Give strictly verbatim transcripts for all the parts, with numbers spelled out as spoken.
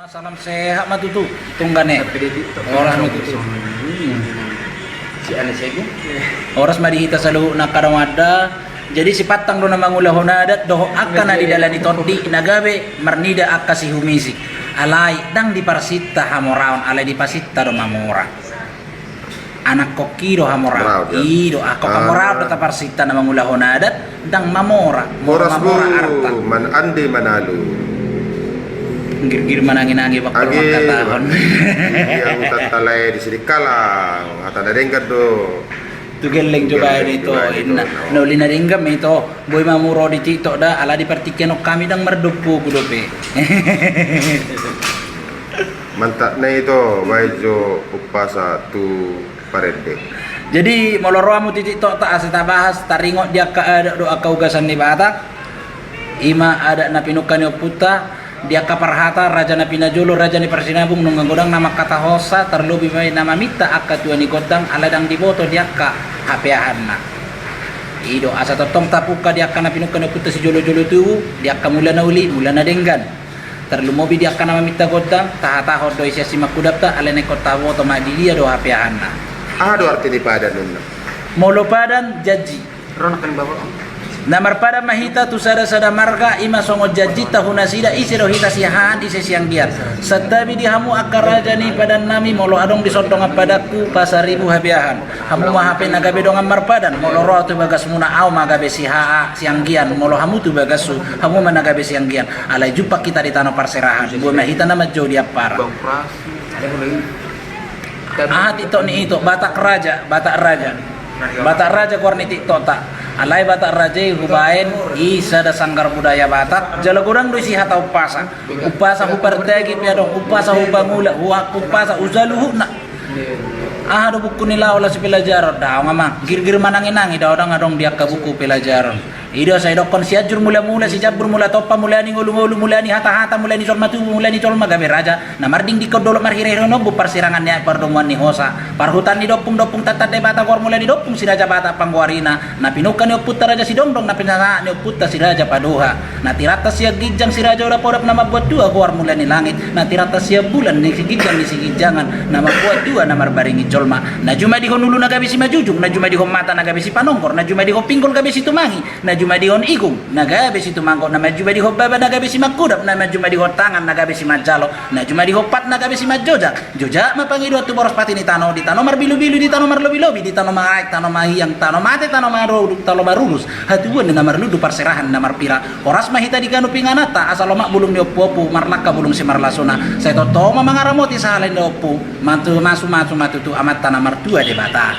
Salam sehat ma tutu, tunggan e. Horas ma tutu. Si Ane Segu. Horas ma di hita saluhutna angka dongan da. Jadi sipantang do na mangulahon adat dohot angka na didalani tondi na gabe marnida angka sihumisik. Alai ndang diparsinta hamoraon, alai diparsinta do mamora. Anak kokki do hamoraon. Moraon, ya. I do, ah, kok hamoraon do taparsinta na mangulahon adat, ndang mamora, mora mamora arta. Man ande manalu. Girgir manangi-nangi bakal mangkatahon. Iya, hutan talai di Sidikalang, hata na denggan do. Tu gelleng jo baen ito, inna. Na uli na denggan ma ito, boi ma muro di TikTok da, ala di partingkian on hami ndang mardompu dope. Mantap na ito, baen jo umpasa tu parende. Jadi molo ro hamu tu TikTok ta asa tabahas taringot di angka adat dohot angka ugasan ni Batak. Ima adat na pinungka ni ompunta di angka parhata raja na pinajolo, raja ni parsinabung, nunga godang na mangkatahonsa, tarlobi ma i na maminta angka tua ni gondang ala ndang diboto di angka hapeahanna. I do asa tongtong tapungka di angka na pinungka ni ompunta sijolo-jolo tubu, di angka mula na uli, mula na denggan. Tarlumobi di angka na maminta gondang, tahatahon do i sian simangkudapta, alai na ingkon taboto ma di dia do hapeahanna. Aha do arti ni padan ninna? Molo padan, janji. Ro na kan bapak. Na marpadan ma hita tu sada-sada marga, ima songon janjinta hu nasida, ise do hita sihahaan, ise sianggian. Santabi di hamu angka raja ni padannami, molo adong di son dongan padanku, pasaribu hapeahan. Hamu ma hape na gabe dongan marpadan, molo ro ahu tu bagasmuna, ahu ma gabe sihaha-, sianggian, molo hamu tu bagashu, hamu ma na gabe sianggian. Alai jumpang hita di tano parserahan, boi ma hita na manjou di ampara. Aha TikTok ni ito, Batak Raja, Batak Raja. Batak Raja goar ni TikTokta. Alai Batak Raja i hubaen i sada sanggar budaya Batak, jala godang do isi hata umpasa. Umpasa hupartagi pe adong, umpasa hupangula, huak umpasa, husaluhutna. Aha do buku ni laho laos pelajaron, daong amang, girgir manangi-nangi, daong adong di angka buku pelajaron. I do asa idokkon Sianjur mula-mula, Sijambur mula tompa, mula ni ngolu-ngolu, mula ni hata-hata, mula ni jolma tubu, mula ni jolma gabe raja. Na mardingdingkon dolok, marhirahirahon ombun, parsirangan ni aek, pardomuan ni hosa, parhutaan ni dompung, dompung tantan Debata, goar mula ni dompung si Raja Batak panggoarina. Na pinungka ni ompunta Raja Sidongdong, na pinasahat ni ompunta si Raja Paduha. Na tiranta sian ginjang si Raja Odap-odap, na mambuat dua goar mula ni langit. Na tiranta sian bulan ni siginjang ni siginjangan, na mambuat dua na marbaringin jolma. Na jumadi hon ulu na gabe simanjujung, na jumadi hon mata na gabe sipanonggor, na jumadi hon pinggol gabe situmangi, na jumadi hon igung na gabe situmangkok, na manjumadi hon baba na gabe simangkudap, na manjumadi hon tangan na gabe simanjalo, na jumadi hon pat na gabe simanjojak. Jojak ma pangidoan tu boras pati ni tano, di tano marbilubilu, di tano marlobilobi, di tano maaek, tano mahiang, tano mate, tano maruduk, tano marurus, hatubuan ni na marlundu, parserahan ni na marpira. Horas ma hita di ganup ingananta, asa lomak bulung ni ompuompu, marlangka bulung simarlasuna. Sai tongtong ma mangaramoti sahala ni ompu, matu-, masumasu ma tutu Amanta na martua Debata.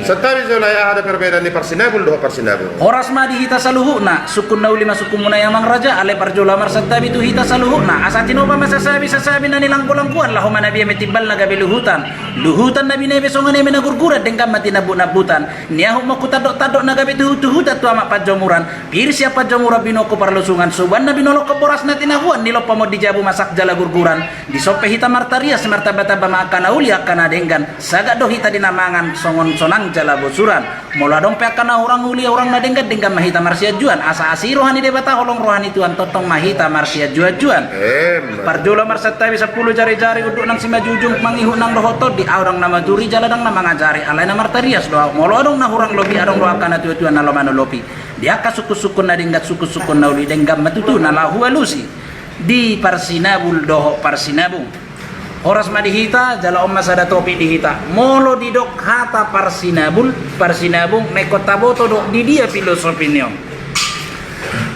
Santabi jolo. Aha do perbedaan ni parsinabul dohot parsinabung? Horas ma di hita saluhutna, sungkun na uli ma sungkunmuna i amang raja, alai parjolo ma marsantabi tu hita saluhutna, asa tinopa ma sasabi, sasabi na nilangkolangkoan, laho manabi eme timbal na gabe luhutan, luhutan na binebe songon eme na gurguran, denggan ma tinambutnambutan, niahut ma hutandok-tandok na gabe tuhutuhutan tu amak panjomuran, pir sian panjomuran binoan tu parlosungan, sobuan na binolongkon boras na tinahuan, nilompa ma on di jabu masak jala gurguran. Dison pe hita martarias, martambatamba ma angka na uli, angka na denggan. Sagat do hita di na mangan songon sonang jala bosuran. Molo adong pe angka na hurang uli, hurang na denggan, denggan ma hita marsianjuan. Asa asi roha ni Debata, holong roha ni Tuhan, tongtong ma hita marsianjuanjuan. Parjolo marsantabi sampulu jarijari, unduk nang simanjujung, mangihut nang dohot tondi, ahu ndang na maturi jala ndang na mangajari, alai na martarias do ahu. Molo adong na hurang lobi, adong do angka na tuatua na laho manolopi. Di angka sungkunsungkun na denggan, sungkunsungkun na uli, denggan ma tutu na laho hualusi. Di parsinabul dohot parsinabung. Horas ma di hita, jala on ma sada topik di hita. Molo didok hata parsinabul, parsinabung, na ingkon taboto do di dia filosofi ni on.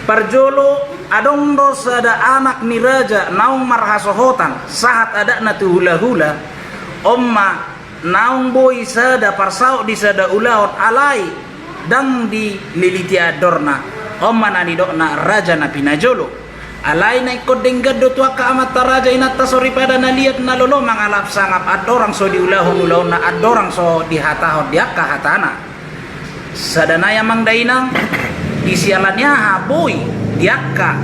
Parjolo, adong do sada anak ni raja naung marhasohotan, sahat adatna tu hulahula, on ma naung boi sada parsaut di sada ulaon, alai ndang dililiti andorna, on ma na nidokna raja na pinajolo. Alai na ingkon denggan do tu angka amanta raja, inanta soripada na liat na lolo mangalap sangap, andorang so diulahon ulaonna, andorang so dihatahon di angka hatana. Sada nai amang dainang, di siala ni aha boi di angka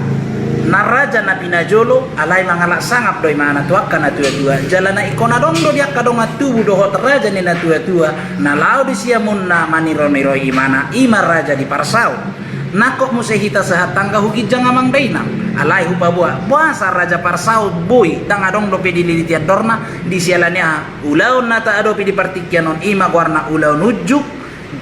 na raja na pinajolo, alai mangalap sangap do imana tu angka na tuatua. Jala na ingkon adong do di angka dongan tubu dohot raja ni na tuatua, na laho di siamunna maniroiroi imana, ima raja di parsaut. Nangkok muse hita sahat tangga hu ginjang amang dainang. Alai hupaboa, boasa Raja Parsaut boi, ndang adong dope dililiti andorna, di siala ni aha, ulaon na taadopi di partingkian on, i ma goarna ulaon unjuk,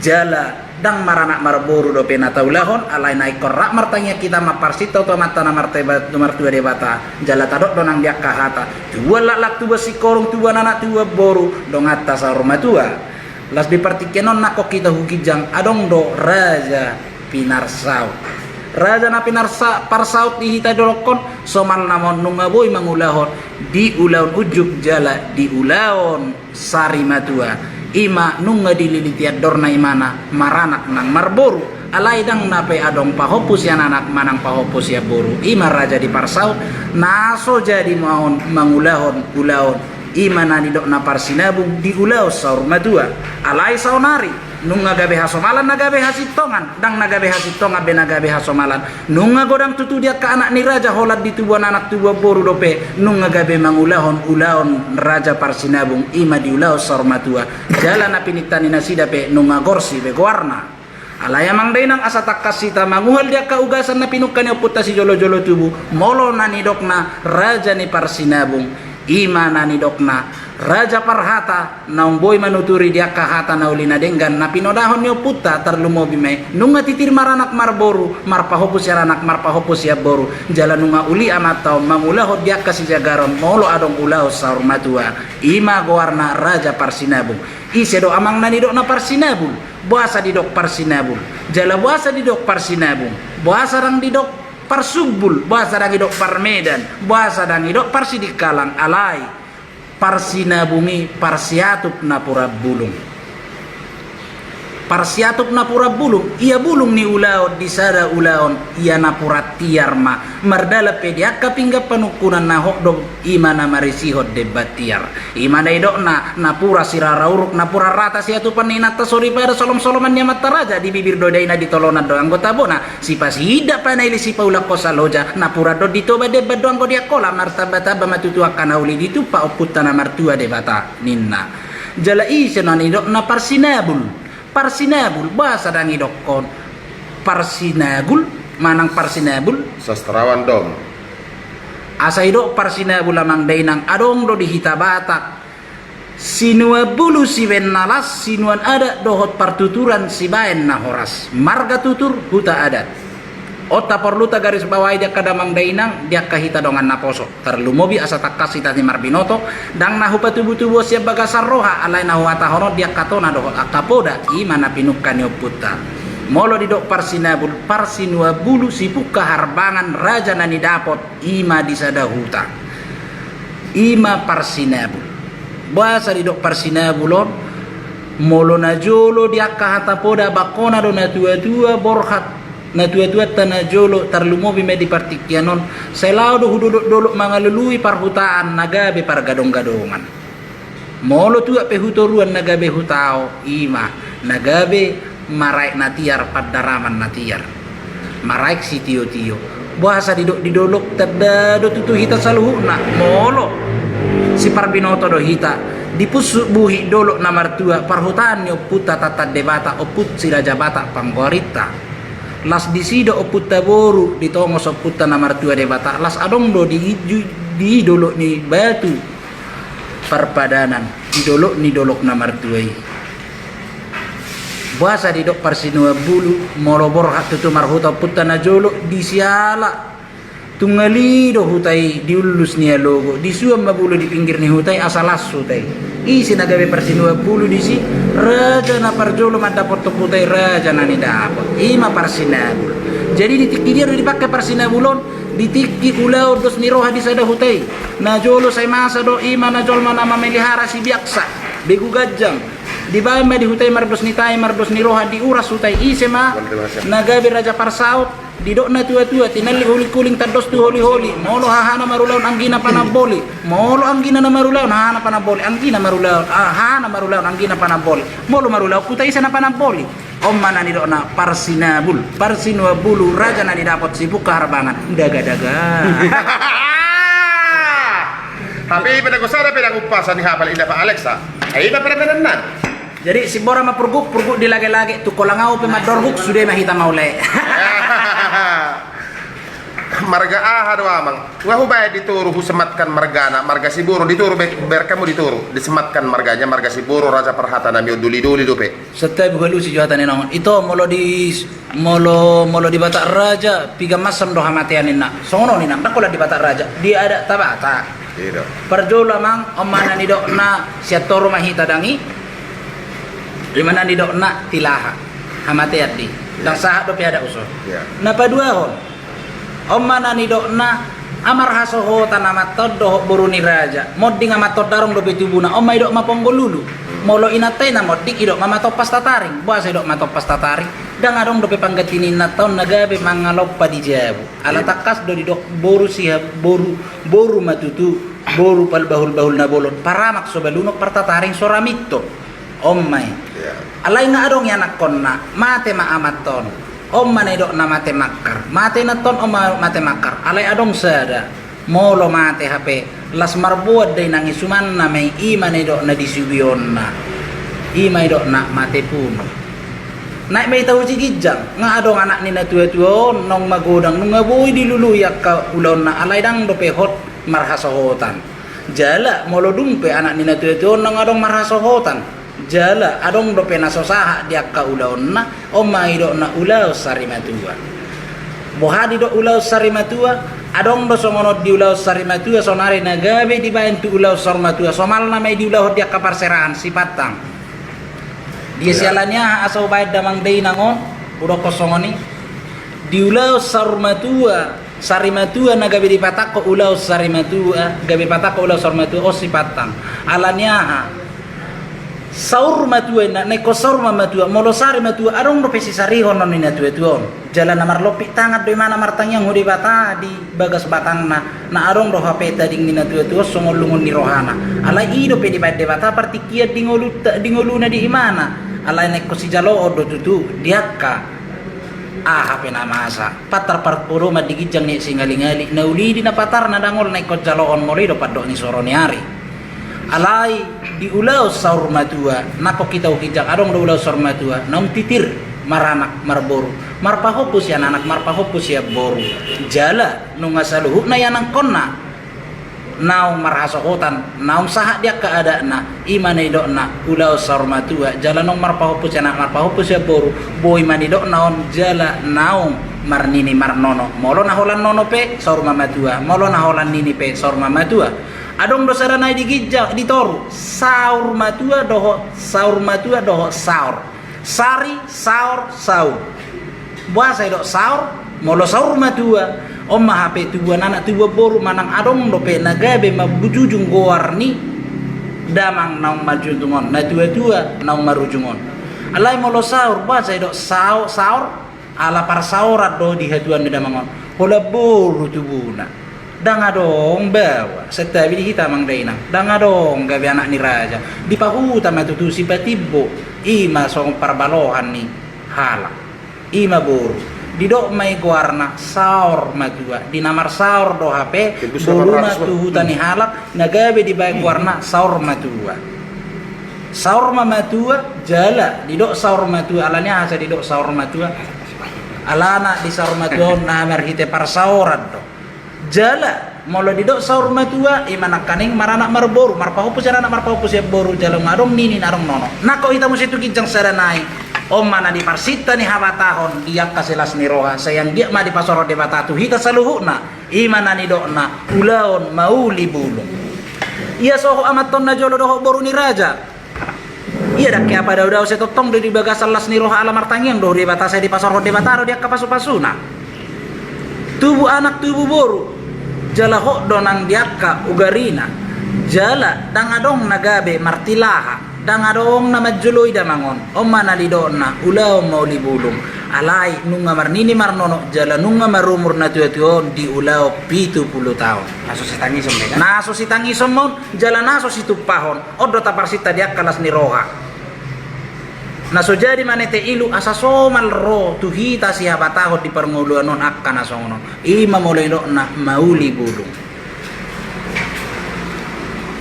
jala ndang maranak marboru dope na taulahon, alai na ingkon rap martangiang hita mamparsinta tu Amanta na marteba-, na martua Debata, jala tadok do nang di angka hata, tubuan laklak tubuan singkoru, tubuan anak tubuan boru, donganta saur matua. Laos di partingkian on nangkok hita hu ginjang, adong do Raja Pinarsaut. Raja na Pinarsa-, Parsaut di hita didokkon, somalna ma on nunga boi mangulahon di ulaon unjuk jala di ulaon sari matua. I ma nunga dililiti andorna imana maranak nang marboru. Alai ndang na pe adong pahompu sian anak manang pahompu sian boru. I ma raja di Parsaut, na so jadi ma on mangulahon ulaon. I ma na nidokna parsinabung di ulaon saur matua. Alai saonari, nunga gabe hasomalan na gabe hasintongan, ndang na gabe hasintongan be na gabe hasomalan. Nunga godang tutu di angka anak ni raja holan di tubuan anak tubuan boru dope, nunga gabe mangulahon ulaon raja parsinabung, i ma di ulaon saur matua. Jala na pininta ni nasida pe nunga gorsi be goarna. Alai amang dainang, asa tangkas hita manguhal di angka ugasan na pinungka ni ompunta sijolojolo tubu, molo na nidokna raja ni parsinabung, i ma na nidokna raja parhata, naung boi manuturi di angka hata na uli na denggan na pinodahon ni ompunta, tarlumobi ma i nunga titir maranak marboru, marpahompu sian anak marpahompu sian boru, jala nunga uli amanta on mangulahon di angka sijagaron molo adong ulaon saur matua, i ma goarna raja parsinabung. Ise do amang na nidokna parsinabul? Boasa didok parsinabul? Jala boasa didok parsinabung? Boasa ndang didok parsumbul? Boasa ndang didok parmedan? Boasa ndang didok parsidingkalang? Alai parsinabung i parsiatup napuran bulung. Parsiatup napuran bulung, ia bulung ni ulaon di sada ulaon, ia napuran tiar ma, mardalan pe di angka pinggan panungkunan na hot do, i ma na marisihon demban tiar. I ma na nidokna, napuran sirara uruk, napuran rata siatupan ni inanta soripada, solom-soloman ni amanta raja, di bibir do daina, di tolonan do anggo tabona, sipasiindak panaili sipaulakhon saloja, napuran do di Toba demban do anggo di Angkola, martamba-tamba ma tutu angka na uli ditumpak ompunta na martua Debata, ninna. Jala ise na nidokna parsinabul? Parsinabul, boasa ndang idokkon parsinagul manang parsinabul? Sastrawan dong. Asa idok parsinabul amang dainang, adong do di hita Batak sinuan bulu sibaen na las, sinuan adat dohot partuturan sibaen na horas. Marga tutur, huta adat. On taporlu tagarisbawahi di angka damang dainang, di angka hita dongan naposo. Tarlumobi asa tangkas hita ni marbinoto, ndang na hupatubu-tubu sian bagasan roha, alai na huhatahon on di angka tona dohot angka poda, i ma na pinungka ni ompunta. Molo didok parsinabul, parsinuan bulu, sipungka harbangan, raja na nidapot, i ma di sada huta. I ma parsinabul. Boasa didok parsinabul on? Molo najolo di angka hata poda, bangkona do natua-tua borhat, natua-tuanta najolo, tarlumobi ma di partingkian on, sai laho do hu dolok-dolok mangalului parhutaan na gabe pargadong-gadongan. Molo tuat pe hu toruan na gabe hu tao, i ma na gabe maraek na tiar, pandaraman na tiar. Maraek sitio-tio. Boasa didok di dolok, tanda do tutu hita saluhutna. Molo siparbinoto do hita, di punsuk buhit dolok na martua, parhutaan ni ompunta Tantan Debata, ompun si Raja Batak panggoarinta. Las disi do ompunta boru, ditongos ompunta na martua Debata, las adong do di, di, di dolok ni batu parpadanan, di dolok ni dolok na martua i. Boasa didok parsinuan bulu? Molo borhat tutu marhuta ompunta najolo, di siala tunggal i do huta i di ullus ni alogo, disuan ma bulu di pinggir ni huta i asa las huta i. Ise na gabe parsinuan bulu disi? Raja na parjolo mandapothon huta i, raja na nidapot, i ma parsinabul. Jadi di tingki dia do dipangke parsinabul on? Di tingki ulaon dos ni roha di sada huta i. Najolo sai masa do, i ma na jolma na mamelihara sibiaksa, begu ganjang. Dibaen ma di huta i mardos ni tahi, mardos ni roha, diuras huta i. Ise ma na gabe raja parsaut? Didok natua-tua, tinallik huling-huling tandos tu holi-holi. Molo hahana marulaon, anggina panamboli. Molo anggina na marulaon, hahana panamboli. Anggina marulaon, ah, hahana marulaon, anggina panamboli. Molo marulaon huta, ise na panamboli? On ma na nidokna parsinabul, parsinuan bulu, raja na nidapot, sipungka harbangan. Daga-daga. Hape i pe na gosada pe na gumpasa ni hapal i, na pa Alexa. Ai i ma permainan na. Jadi simbora ma purguk, purguk dilage-lage, tu kolang au pe mandorguk, sude ma hita mauliate. Marga aha do amang? Nga hubaen di Toru husematkan margana, marga Siboru di Toru, be-, berkamu di Toru, disematkan marganya, marga Siboru, Raja Parhata nami on doli-doli dope. Santabi hualusi jo hata ni inang on. Ito, molo di, molo, molo di Batak Raja, piga masam do hamatean inna. Songon on inang, ndang holan di Batak Raja, di adat ta Batak. Iya do. Parjolo amang, on ma na nidokna sian Toru ma hita dang i. Ima na nidokna tilaha. Hamatean di. Iya. Ndang sahat dope adat uso. Iya. Na paduahon. On ma na nidokna, a marhasohotan amanta on dohot boru ni raja. Monding amanta on, adong dope tubuna. On ma idok ma ponggol ulu. Molo inanta i na monding, idok ma matompas tataring. Boasa idok matompas tataring? Ndang adong dope pangganti ni inanta on na gabe mangalompa di jabu. Ala tangkas do didok boru siha-, boru, boru ma tutu, boru parbahul-bahul na bolon, paramak so balunok, partataring so raminto. On ma i. Iya. Alai nga adong ianakkonna, mate ma amanta on. On ma na idokna mate mangkar. Mate inanta on, on ma mate mangkar. Alai adong sada. Molo mate hape, las marboan dainang i, sumanna ma i, ima na idokna di subionna. Ima idokna mate punu. Naek ma hita husi ginjang, nga adong anak ni natua-tua on, naung magodang, nunga boi dilului angka ulaonna, alai ndang dope hot marhasohotan. Jala, molo dung pe anak ni natua-tua on naung adong marhasohotan, jala adong dope na so sahat di angka ulaonna, on ma idokna ulaon sari matua. Boha didok ulaon sari matua? Adong do songon on di ulaon sari matua, saonari na gabe dibaen tu ulaon saur matua, somalna ma i diulahon di angka parserahan sipantang. Dia. Iya. Siala ni aha asa hubaen damang dainang on, hudokkon songon i. Di ulaon saur matua, sari matua na gabe dipatangko ulaon sari matua, gabe patangko ulaon saur matua, on sipantang. Ala ni aha? Saur matua inna, na ingkon saur ma matua, molo sari matua, adong dope sisarihon on ni natua-tua on. Jala na marlompit tangan do imana martangiang hu Debata di bagas batangna, na adong do hape tading ni natua-tua on songon lungun ni rohana. Alai i dope dibaen Debata partingkian di ngolunta, di ngoluna di imana. Alai na ingkon sijaloon do tutu di angka aha pe na masa. Patar parpodoman di ginjang ni singalingali, na uli di na patar na dangol na ingkon jaloon, molo i do pandok ni soro ni ari. Alai di ulaon saur matua, nangkok hita hu ginjang adong do ulaon saur matua, naung titir maranak marboru, marpahompu sian anak, marpahompu sian boru. Jala nunga saluhutna ianakkonna naung marhasohotan, naung sahat di angka adatna, ima na idokna ulaon saur matua, jala naung marpahompu sian anak, marpahompu sian boru, boi ma nidokna on, jala naung marnini marnono. Molo na holan nono pe, saur ma matua, molo na holan nini pe, saur ma matua. Adong do sada nai di ginjang, di Toru, saur matua dohot, saur matua dohot saor. Sari, saor, saur. Boasa idok saor? Molo saur matua, on ma hape tubuan anak, tubuan boru manang adong dope na gabe marujung goar ni damang naung marujung on, natua-tua naung marujung on. Alai molo saur, boasa idok sao-, saor? Ala parsaoran do di hatuaon ni damang on. Holan boru tubuna. Ndang adong baoa, santabi di hita amang dainang. Ndang adong gabe anak ni raja. Dipahuta ma tutu sipatimbo. Ima songon parbalohan ni halak. Ima boru. Didok ma i goarna saor matua. Di na marsaor do hape, boruna tu huta ni halak, na gabe dibaen goarna saor matua. Saor ma matua, jala didok saor matua, ala ni aha asa didok saor matua? Alana di saor matua on na marhite parsaoran do. Jala, molo didok saur matua, ima nangkaning maranak marboru, marpahompu sian anak, marpahompu sian boru, jala nunga adong nini, nunga adong nono. Nangkok hita muse tu ginjang sada nai, on ma na diparsinta ni habatahon di angka silas ni roha, sai anggiat ma dipasaorhon Debata tu hita saluhutna, ima na nidokna ulaon mauli bulung. Ia sohot amanta on na jolo dohot boru ni raja. Ia ndang hea padao-dao, sai tongtong do di bagasan las ni roha ala martangiang do hu Debata, sai dipasaorhon Debata do di angka pasu-pasuna. Tubu anak, tubu boru, jala hot do nang di angka ugarina, jala ndang adong na gabe martilaha, ndang adong na manjoloi damang on, on ma na nidokna ulaon mauli bulung. Alai nunga marnini marnono, jala nunga marumur natua-tua on di ulaon pitu pulu taon. Na so sitangison be kan? Na so sitangison ma on, jala na so situmpahon, on do taparsinta di angka las ni roha. Na so jadi manete ilu asa somal ro tu hita sihabatahon di parngoluan on angka na songon on. Ima molo idokna mauli bulung.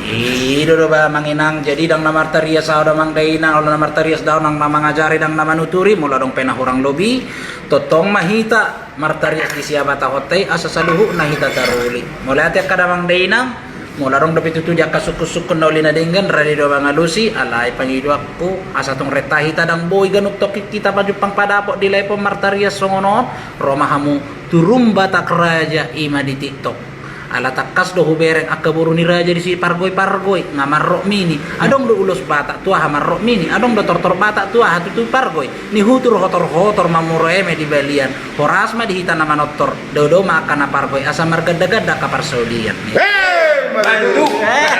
I do do ba amang inang, jadi ndang na martarias ahu da amang dainang, olo na martarias da ahu, ndang na mangajari, ndang na manuturi, molo adong pe na hurang lobi, tongtong ma hita martarias di siabatahonta i asa saluhutna hita taruli. Mauliate angka damang dainang, molo adong dope tutu di angka sungkun-sungkun na uli na denggan, rade do mangalusi, alai pangidoanku asa tung renta hita ndang boi ganup tongkin hita pajumpang padapot di live on martarias songon on, ro ma hamu turun Batak Raja i ma di TikTok. Ala tangkas do hubereng angka boru ni raja disi pargoi-pargoi, nga marrok mini, adong do ulos Batak tu aha marrok mini, adong do tortor Batak tu aha tutu pargoi, nihutur hotor-hotor mamura eme di balian, horas ma di hita na manortor, dao-dao ma angka na pargoi, asa marganda-ganda angka parsaulian. Hei, mauliate.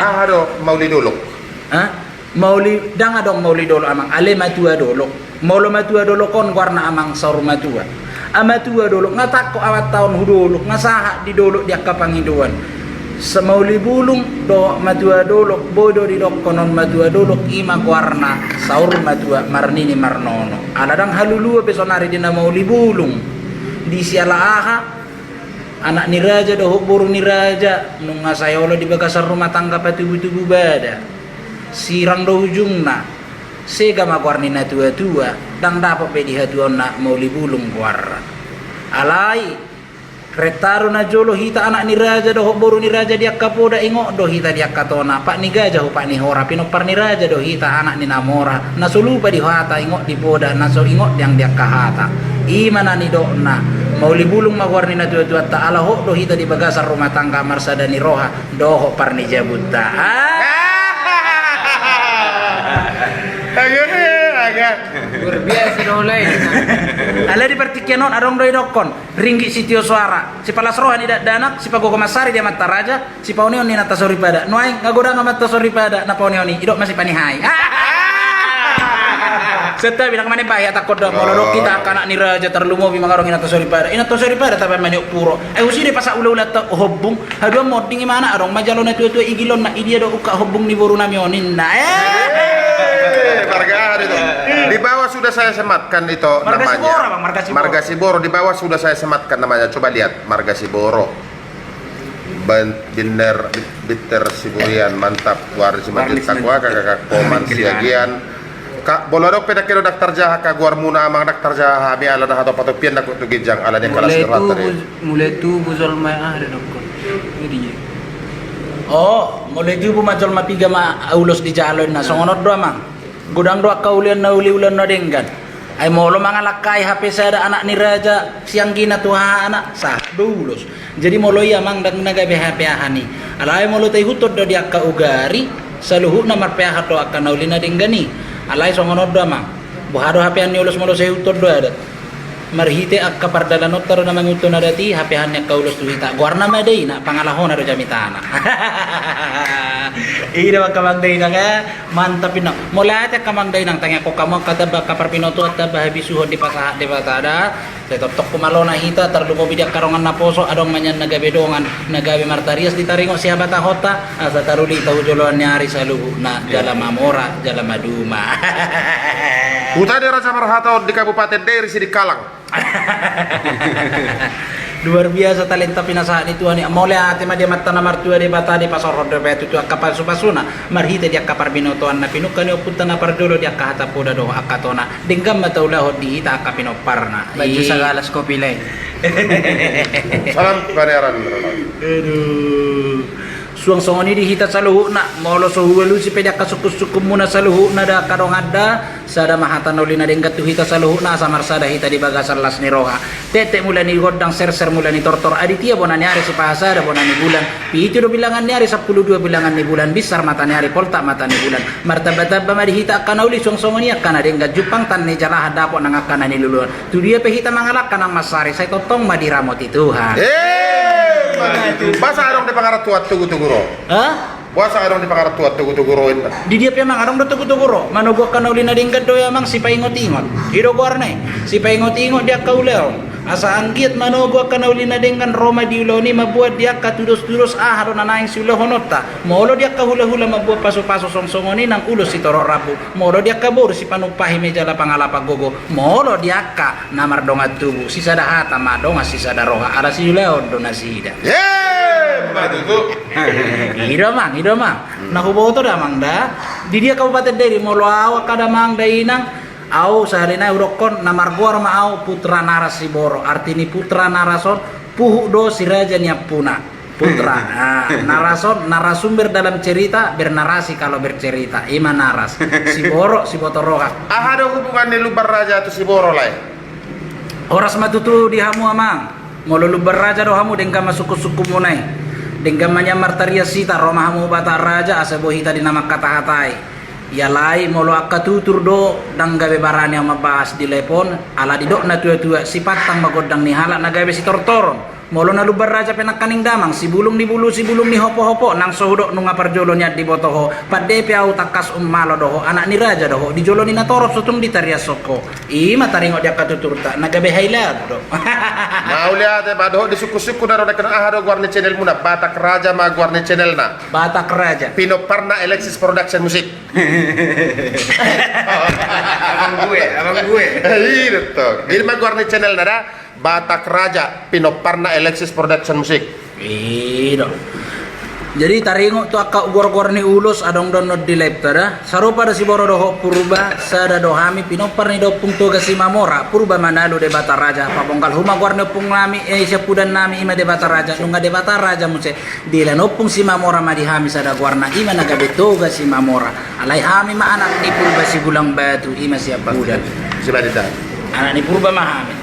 Aha do mauli dolok? Hah? Mauli, ndang adong mauli dolok amang, ale matua dolok. Molo matua dolok on goarna amang saur matua. Ai matua dolok, nga tangko amanta on hu dolok, nga sahat di dolok di angka pangidoan. Sai mauli bulung dohot matua dolok, boi do didokkon on matua dolok, i ma goarna saur matua marnini marnono. Ala ndang haluluan be saonari di na mauli bulung. Di siala aha? Anak ni raja dohot boru ni raja, nunga sai olo di bagasan rumah tangga patubu-tubu bada. Sirang do ujungna. Sega ma goar ni na tua-tua, ndang dapot be di hatuaonna mauli bulung goarna. Alai, renta do na jolo hita anak ni raja dohot boru ni raja di angka poda, ingot do hita di angka tona, pat ni gaja hu pat ni hora, pinompar ni raja do hita anak ni na mora, na so lupa di hata, ingot di poda, na so ingot di ang di angka hata. I ma na nidokna, mauli bulung ma goar ni na tua-tuanta, ala hot do hita di bagasan rumah tangga marsada ni roha, dohot parnijabunta. Ah. Aga, aga. Luar biasa do, Lay. Ala di partingkian on adong do idokkon, ringgit sitio soara, sipalas roha ni dakdanak, sipagogo mansari di amanta raja, sipaoneon ni inanta soripada. Nuaeng nga godang amanta soripada na paoneon i, idok ma sipanihai. Ah. Santabi, ndang manembahi hatangkon da, molo adong hita angka anak ni raja, tarlumobi mangarong inanta soripada. Inanta soripada tabaen maniop puro. Ai husi do pasahat ula-ulanta hombung. Haduan monding imana, adong ma jalo na tua-tua igilonna, i dia do ungkap hombung ni boru nami on, ninna. Eh, marga aha do ito? Di bawah sudah saya sematkan ito namanya. Marga Siboro, Bang, marga Siboro. Marga Siboro, di bawah sudah saya sematkan namanya. Coba lihat, marga Siboro. Ban-, Binner, Bit-, Bitter Siburian, mantap. Warni Simanjuntak, Warni Simanjuntak. Wah, kakak, kakak, Koman Siagian. Ka, molo adong pe dang kedo daftar jaha ka goarmuna amang, daftar jaha hami ala na hatop-hatop pian nangkok tu ginjang ala ni angka las ni roha tadi. Mulai tubu jolma aha do dokkon. Jadi. Oh, mulai tubu ma jolma piga ma ulos dijalo inna, songon on do amang. Godang do angka ulian na uli ulian na denggan. Ai molo mangalangkai hape sada anak ni raja sianggina tu hahana, sahat do ulos. Jadi molo i amang dang na gabe hape aha ni. Alai molo taihuthon do di angka ugari, saluhutna marpeahan do angka na uli na denggan i. Alai songon on do amang. Boha do hapean ni ulos molo saihuthon do adat. Marhite angka pardalanonta do na mangihuthon adat i, hapeahan ni angka ulos tu hita. Goarna ma dainang, pangalahona do jamitana. I do angka amang dainang, eh. Mantap inna. Mauliate angka amang dainang, tangiangkon hamu angka tamba angka parbinotoan tamba habisuhon dipasahat Debata da. Sai tongtong humalona hita, tarlumobi di angka dongan naposo, adong ma nian na gabe dongan, na gabe martarias di taringot sihabatahonta, asa taruli hita hu joloan ni ari saluhutna, jala mamora, jala maduma. Huta ni Raja Marhata on di Kabupaten Dairi Sidikalang. Luar biasa talenta pinasahat ni Tuhan i. Mauliate ma di Amanta na martua Debata, dipasaorhon dope tutu angka pasupasuna marhite di angka parbinotoan na pinungka ni ompunta na parjolo di angka hata poda dohot angka tona. Denggan ma taulahon di hita angka pinomparna. Baju i. Sagalas kopi lain. Salam paniaran. Aduh. Suang songon i di hita saluhutna, molo so hualusi pe di angka sungkun-sungkunmuna saluhutna da angka dongan da, sada ma hata na uli na denggan tu hita saluhutna, asa marsada hita di bagasan las ni roha. Tektek mula ni gondang, serser mula ni tortor, Aditya bona ni ari, Sipahasada bona ni bulan, pitu do bilangan ni ari, sampulu dua bilangan ni bulan, binsar mata ni ari, poltak mata ni bulan. Martamba-tamba ma di hita angka na uli, suang songon i angka na denggan, jumpang tan ni jalahan, dapot nang angka na niluluan. Tu dia pe hita mangalangka nang mansari, sai tongtong ma diramoti Tuhan. Eh, boasa adong di pangarantoan togu-togu ro? Hah? Boasa adong di pangarantoan togu-togu ro inna? Di dia pe amang adong do togu-togu ro. Manogu angka na uli na denggan do i amang, sipaingot-ingot. I do goarna i. Sipaingot-ingot di angka ulaon. Asa anggiat manogu angka na uli na denggan ro ma di ulaon i, mambuat di angka tudos-tudos aha do na naeng siulahononta. Molo di angka hula-hula mambuat pasu-pasu song songon i nang ulos sitorop rambu. Molo di angka boru sipanumpahi mejala pangalapan gogo. Molo di angka na mardongan tubu sisada hata ma dongan sisada roha ala siulaon do nasida. Emma tutu. I do amang, i do amang. Na huboto da amang da. Di dia Kabupaten Dairi molo au angka damang dainang, au sahali nai hudokkon na margoar ma au Putra Naras Siboro. Arti ni Putra Naras on, puhuk do si raja ni ampuna. Putra. Ah, Naras on narasumber dalam cerita, bernarasi kalau bercerita. I ma Naras. Siboro, siboto roha. Aha do hubungan ni Lumban Raja tu Siboro, Lae? Horas ma tutu di hamu amang. Molo Lumban Raja do hamu, denggan ma sungkun-sungkunmuna i. Denggan ma nian martarias hita, ro ma hamu Batak Raja asa boi hita di na mangkata-hatai. Ia Lae, molo angka tutur do ndang gabe barani au mambahas di live on, ala didok na tua-tua, sipantang ma gondang ni halak na gabe sitortoron. Molo na Lumban Raja pe nangkaning damang, sibulung ni bulu, sibulung ni hopo-hopo, nang so hudok nunga parjolo nian diboto ho. Pande pe au tangkas ummalo do ho, anak ni raja do ho, di jolo ni natorop so tung ditariashon ho. I ma taringot di angka tuturta na gabe hailaan do. Mauliate ma dohot di sungkun-sungkun na ro. Aha do goar ni channelmuna? Batak Raja ma goar ni channelna. Batak Raja. Pinomparna Alexis Production Musik. Abang gue, abang gue. Eh, i do tong. I ma goar ni channelna da. Batak Raja, pinomparna Alexis Production Musik. I do. Jadi taringot tu angka goar-goar ni ulos adong do annon di live-ta da. Sarupa do Siboro dohot Purba, sada do hami, pinompar ni da Ompung Toga Simamora, Purba Manalu Debata Raja, pabonggalhu ma goar ni ompung nami, eh, siampudan nami, i ma Debata Raja, nunga Debata Raja muse, dilan Ompung Simamora ma di hami sada goarna, i ma na gabe Toga Simamora. Alai hami ma anak ni Purba Sigulang Batu, i ma siampudan. Sibadan. Anak ni Purba ma hami.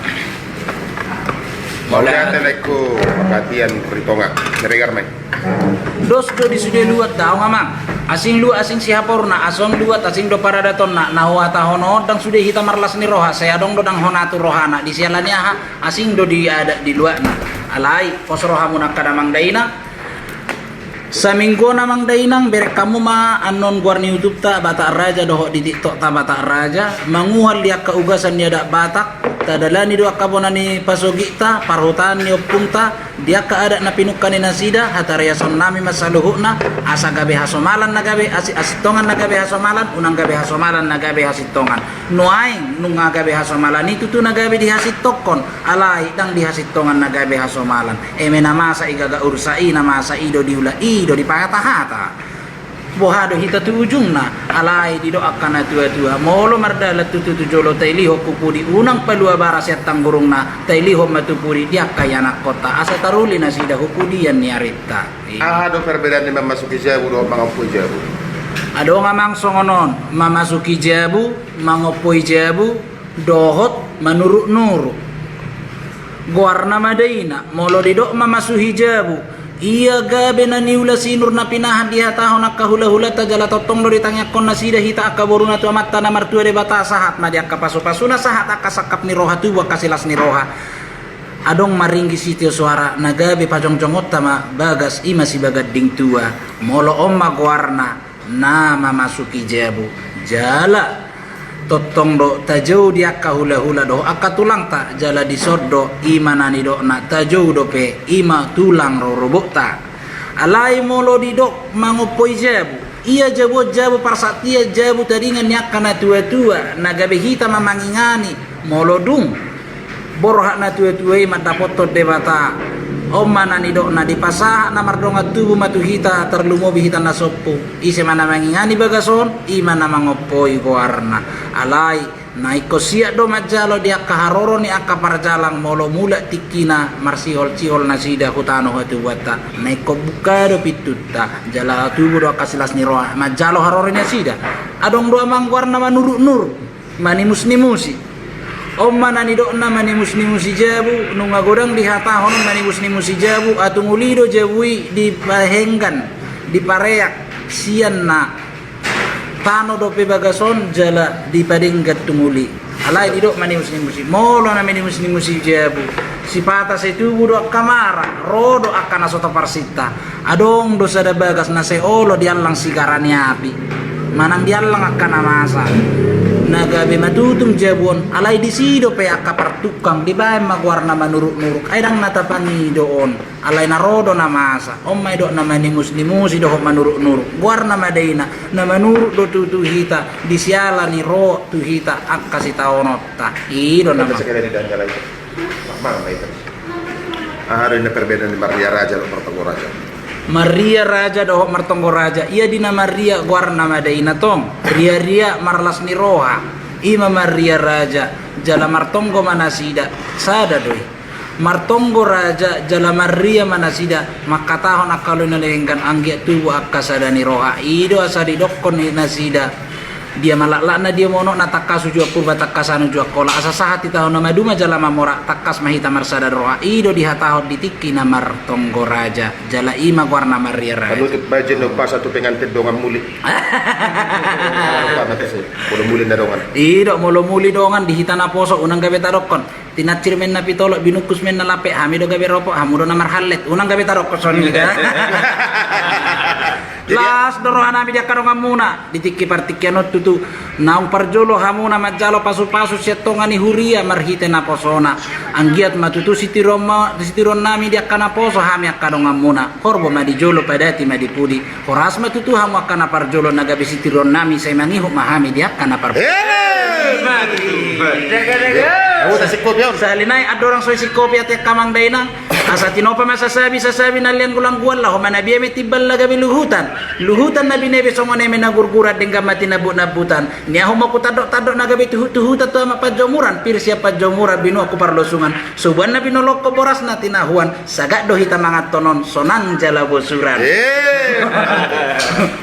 Mauliate, laengku, parhatian Ritonga. Siregar ma i. Dos do di sude luat daong amang. Asing luat asing sihaporna, asing luat asing do paradatonna, na huhatahon on ndang sude hita marlas ni roha, sai adong do ndang hona tu rohana, di siala ni aha, asing do di adat di luatna. Alai, pos rohamuna angka damang dainang. Saminggu on amang dainang, bereng hamu ma annon goar ni YouTube-ta Batak Raja dohot di TikTok-ta Batak Raja, manguhal di angka ugasan ni adat Batak, tadalani do angka bona ni pasogita, parhutaan ni ompungta, di angka adat na pinungka ni nasida, hatariashon nami ma saluhutna, asa gabe hasomalan na gabe asi-, asintongan na gabe hasomalan, unang gabe hasomalan na gabe hasintongan. Nuaeng nunga gabe hasomalan i tutu na gabe dihasintongkon, alai ndang dihasintongan na gabe hasomalan. Eme na masa i gaga ursa i, na masa i do diula, i do dipahata-hata. Boha do hita tu ujungna, alai didok angka na tua-tua, molo mardalan tutu tu jolo tailihon hu pudi, unang palua bara sian tanggurungna, tailihon ma tu pudi di angka ianakkonta, asa taruli nasida hu pudian ni arinta. Aha do perbedaan ni mamasuki jabu dohot mangompoi jabu? Adong amang songon on, mamasuki jabu, mangompoi jabu, dohot manuruk-nuruk. Goarna ma dainang, molo didok mamasuhi jabu, ia gabe na niula sinur na pinahan dihatahon angka hula-hulanta jala tongtong do ditangiangkon nasida hita angka boruna tu Amanta na martua Debata, sahat ma di angka pasu-pasuna, sahat angka sangkap ni roha, tubu angka silas ni roha. Adong ma ringgit sitio soara, na gabe pajongjongonta ma bagas, i ma sibaganding tua. Molo on ma goarna na mamasuki jabu. Jala tongtong do tajou di angka hula-hula dohot angka tulangta, jala dison do i ma na nidokna tajou dope, i ma tulang rorobota. Alai molo didok mangompoi jabu, ia jabu on jabu parsaktian, jabu tadingan ni angka na tua-tua, na gabe hita ma mangingani, molo dung borhat na tua-tua i mandapothon Debata. On ma na nidokna, dipasahat na mardongan tubu ma tu hita, tarlumobi hita na sompu. Ise ma na mangingani bagas on, i ma na mangompoi goarna. Alai na ingkon siat do manjalo di angka haroro ni angka parjalang, molo mulak tingkina marsihol-sihol nasida hu tano hatubuanta. Na ingkon buka do pintunta, jala tubu do angka silas ni roha manjalo haroro nasida. Adong do amang goarna manuruk-nuruk, manimus-nimusi. On ma na nidokna manimus-nimusi jabu, nunga godang dihatahon manimus-nimusi jabu, atung uli do jabu i dipahenggan, dipareak, sian na tano dope bagas on jala dipadenggan tung uli. Alai didok manimus-nimusi. Molo na manimus-nimusi jabu, sipata sai tubu do angka mara, ro do angka na so taparsinta. Adong do sada bagas na sai olo diallang sigara ni api. Manang diallang angka na masa na gabe matutung jabu on, alai disi dope angka partungkang dibaen ma goarna manuruk-nuruk, ai ndang na tapangido on. Alai na ro do na masa, on ma didok na manimus-nimusi dohot manuruk-nuruk. Goarna ma dainang, na manuruk do tutu hita di siala ni ro tu hita angka sitaononta. I do na ma- Aha do na perbedaan ni Marria Raja dohot Martonggo Raja? Marria Raja dohot Martonggo Raja. Ia di na Marria goarna ma dainang tong, riaria marlas ni roha. I ma Marria Raja, jala martonggo ma nasida, sada do i. Martonggo Raja jala Marria ma nasida, mangkatahon angka loja na denggan anggiat tubu angka sada ni roha. I do asa didokkon ni nasida, dia ma laklakna dia monokna, tangkas uju Purba tangkasan uju Angkola, asa sahat hita on na maduma jala mamora, tangkas ma hita marsada roha. I do dihatahon di tingki na Martonggo Raja, jala i ma goarna Marria Raja. Panutup bajin na umpasa tu pengantin dongan muli. Molo muli na dongan. I do, molo muli dongan di hita naposo, unang gabe tadokkon. Tinancir ma inna pitolok, binungkus ma inna lape, hami do gabe ropok, hamu do na marhallet. Unang gabe tadokkon songon i da. Jadi, las do rohanami di angka donganmuna di tingki partingkian on tutu. Naung parjolo hamuna manjalo pasu-pasu sian tonga ni huria marhite naposona. Anggiat ma tutu sitiruon ma, sitiruonnami di angka naposo hami angka donganmuna. Horbo ma di jolo, padati ma di pudi. Horas ma tutu hamu angka na parjolo na gabe sitiruonnami, sai mangihut ma hami di angka na par- Ele! Sahali nai andorang so isingkopi ate angka amang dainang, asa tinopa ma sasabi-sasabi na lean gulang-gulang, laho manabia ma timbal na gabe luhutan. Luhutan na binebe songon eme na gurguran, denggan ma tinambut-nambutan. Niahon ma hutandok-tandok na gabe tuhut-tuhutan tu amak panjomuran, pir sian panjomuran binuat tu parlosungan. Sobuan na binolongkon, boras na tinahuan, sagat do hita manganhon on, sonang jala bosuran. Eh.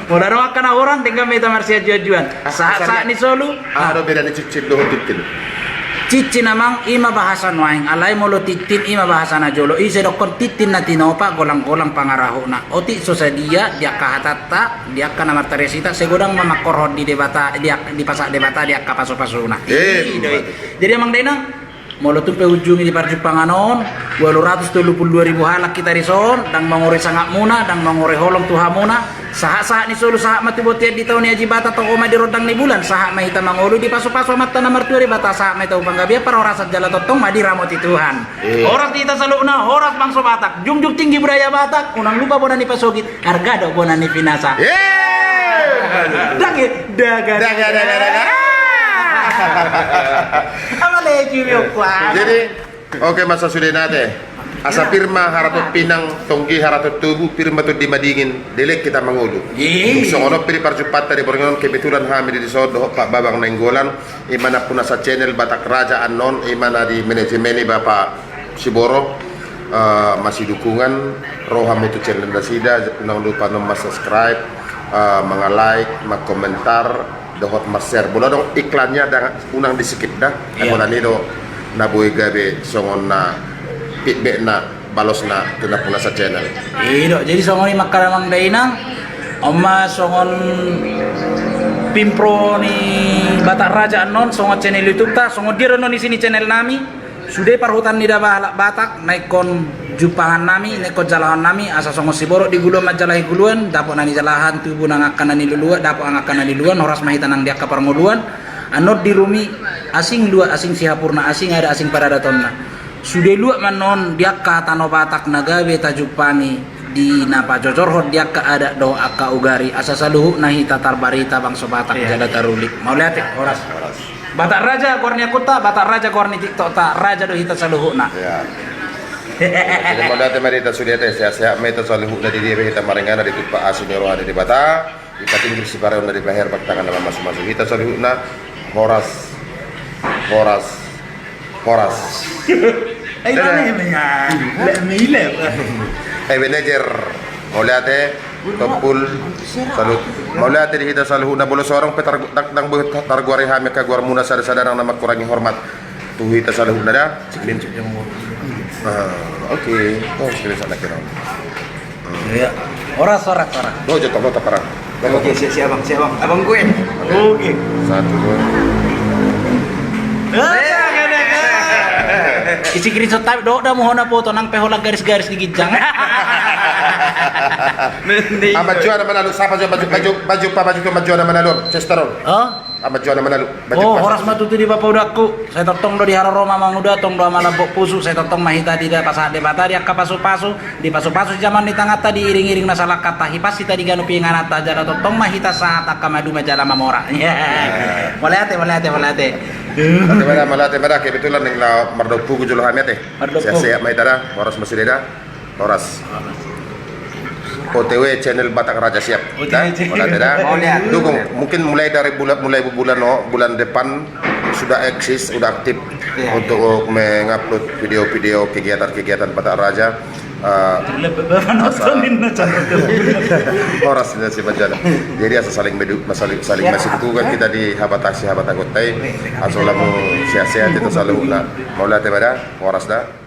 Molo adong angka na horas, denggan ma hita marsianjuan-juan. Sahat-sahat ni solu. Aha do beda ni cincin dohot tintin? Cincin amang, i ma bahasa nuaeng, alai molo tintin i ma bahasa na jolo. I sai dokkon tintin na tinopa, golang-golang pangarahutna. Otik so sadia di angka hatanta, di angka na martarias hita, sai godang ma mangkorhon di Debata, di ak-, dipasahat Debata di angka pasu-pasuna. Eh, i do i. Jadi amang dainang, molo tung pe ujungi di parjumpangan on, ualu ratus tolu pulu dua ribu halak hita dison, ndang mangorui sangapmuna, ndang mangorui holong tu hamuna. Sahat-sahat ni solu, sahat ma tu bontean di tao ni Aji Batak, toho ma di rondang ni bulan, sahat ma hita mangolu di pasu-pasu Amanta na martua Debata, sahat ma hita tu panggabean parhorasan jala tongtong ma diramoti Tuhan. Eh. Horas di hita saluhutna, horas bangso Batak, junjung tinggi budaya Batak, unang lupa bona ni pasogit, arga do bona ni pinasa. Eh. Dage, daga, daga, daga, daga. Apa lagi, Rio, kuah? Jadi, oke, masa sude nate. Asa pir ma haraton pinang, tonggi haraton tubu, pir ma tondi madingin, dilehon hita mangolu. Ih. Songon on pe di parjumpangta di borngin on, kebetulan hami di dison dohot Pak Babang Nainggolan, i ma na punasa channel Batak Raja annon, i ma na di manajemen i Bapak Siboro, eh, masidukungan, ro hamu tu channel nasida, unang lupa annon ma-subscribe, eh, manga-like, mangkomentar, dohot ma-share. Molo adong iklannya, unang di-skip da. Iya. Molo i do na boi gabe songon na feedbackna, balosna tu na punasa channel. I do, jadi songon i ma angka amang dainang, on ma songon pinpro ni Batak Raja annon, songon channel YouTube-ta, songon dia do annon isi ni channel nami. Sude parhutaan ni daba halak Batak, na ingkon jumpangan nami, na ingkon jalahon nami, asa songon siborok di guluan manjalahi guluan, dapot na nijalahan tubu nang angka na niluluan, dapot nang angka na niluluan, horas ma hita nang di angka parngoluan, annon di rumi, asing luat, asing sihapurna, asing adat, asing paradatonna. Sude luat ma annon di angka tano Batak na gabe tajumpangi, di na pajojorhon di angka adat dohot angka ugari, asa saluhutna hita tarbarita bangso Batak, iya, jala tarulik. Mauliate, horas. Horas. Batak Raja goar ni akunta, Batak Raja goar ni TikTok-ta, raja do hita saluhutna. Iya. Jadi mauliate ma di hita sude ate, sehat-sehat ma hita saluhutna, di dia pe hita maringanan, ditumpak asi ni roha ni Debata, dipatinggil sipareonna, dipaherbang tangan na mamasu-masu hita saluhutna. Horas, horas, horas. Ai, dadah. Manager, mauliate. Tompul, salut. Mauliate di hita saluhutna, molo so adong pe tar-, ndang, ndang boi tar-, targoari hami angka goarmuna, sada-sada ndang na mangkurangi hormat tu hita saluhutna da. Ah, oke. Oh, screenshot lagi dong. Iya. Horas, horas, horas. Lo jatuh lo taparang. Oke, siap, siap, Bang, siap, Bang. Abang gue. Oke. Satu, dua. Isi screenshot tapi do, da muhona foto nang pe holan garis-garis di ginjang. Mending. Ama Joana Manalu, sapa jo baju, baju, baju, pa baju tu Ama Joana Manalu, Chester on. Hah? Ama Joana Manalu, baju. Oh, pa horas ma tutu di bapa udakku. Sai tongtong do di haroro ma manguda, tong do ama lambok pusu, sai tongtong ma hita dipasahat Debata di angka pasupasu, dipasupasu si jamita ni tanganta, diiringiring nasa langkanta, hipas hita di ganup ingananta, jala tongtong ma hita sahat angka maduma jala mamora. Mauliate, mauliate, mauliate. Mauliate ma da, mauliate ma da, kebetulan naeng laho mardaun pugu jolo hami ate. Mardaun pugu. Sehat-sehat ma hita da, horas ma sude da. Horas. O T W channel Batak Raja siap. O T W channel. Mauliate da. Mauliate. Dukung. Mungkin mulai dari bulan, mulai bulan, no, bulan depan sudah eksis, sudah aktif. Iya. Untuk mengupload video-video kegiatan-kegiatan Batak Raja. Eh, terlebih bapak nonton asal ini channel. Horas, ini si Bajana. Jadi asal saling medu-, saling, saling. Iya. Masih dukungan kita di habatasi, habatasi kota i. Asal lamu sehat-sehat hita saluhutna. Mauliate ma da, horas da.